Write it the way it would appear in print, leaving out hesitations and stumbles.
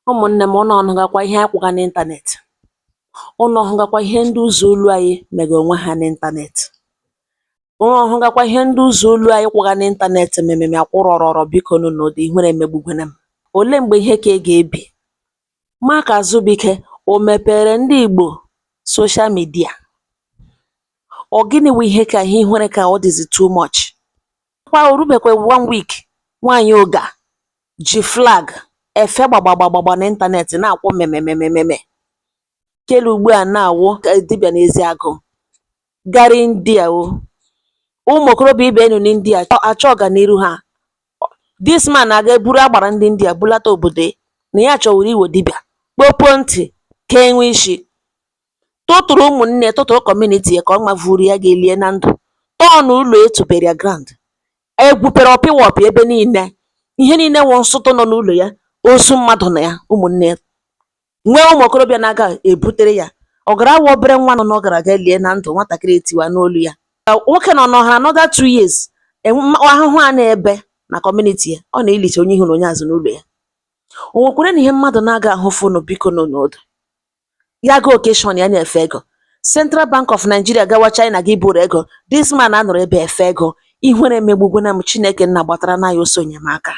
Ụmụnne m, ụnụ ọnụgakwa ihe akwụga n'ịntanetị? Ụnụ ọhụgakwa ihe ndị ụzọ olu anyị mega onwe ha n'ịntanetị? Ụnụ ọhụgakwa ihe ndị ụzọ olu anyị kwụga n'ịntanetị mememe akwụrọrọrọ? Biko nụ n'ụdị ihere emegbugwene m. Olee mgbe ihe ka ị ga-ebi? Mark Azubike o mepere ndị Igbo social media? Ọ gịnị wụ ihe ka ihe ihere ka ọ dịzi too much? Kwa o rubekwa one week, nwaanyị ụga ji flag efe gbagbagbagba n'ịntanetị na-akwụ mememememe. Kelu ugbu a na-awụ dibịa n'ezi agụ gara India o. Ụmụ okorobịa ibe enu n'India achọ ọganiru ha. This man na-aga eburu agbara ndị India bulata obodo ya na ya chọwuru iwo dibịa kpopuo ntị ka enwe isi tụtụrụ ụmụnne, tụtụrụ community ya ka ọ mavuru ya ga-elie na ndụ tọọnụ ụlọ etubere ground egwupere ọpịwọpị ebe niile, ihe niile wụ nsụtụ nọ n'ụlọ ya, ozu mmadụ na ya. Ụmụnne ya nwee ụmụ okorobịa na-aga ebutere ya ọ gara awa obere nwa nọ na ọ gara aga lie na ndụ nwatakịrị etiwa n'olu ya. Nwoke nọ n'ọha another 2 years, ahụhụ a na-ebe na community ya, ọ na-elicha onye ihu na onye azụ n'ụlọ ya. O nwekwara na ihe mmadụ na-aga ahụfụ nụ. Biko nụ n'ụdụ ya ga occasion ya na-efe ego Central Bank of Nigeria, gawa China gị buru ego. This man anọrọ ebe efe ego. Ihere emegbugwana m. Chineke nna gbatara na ya ọsọ enyemaka.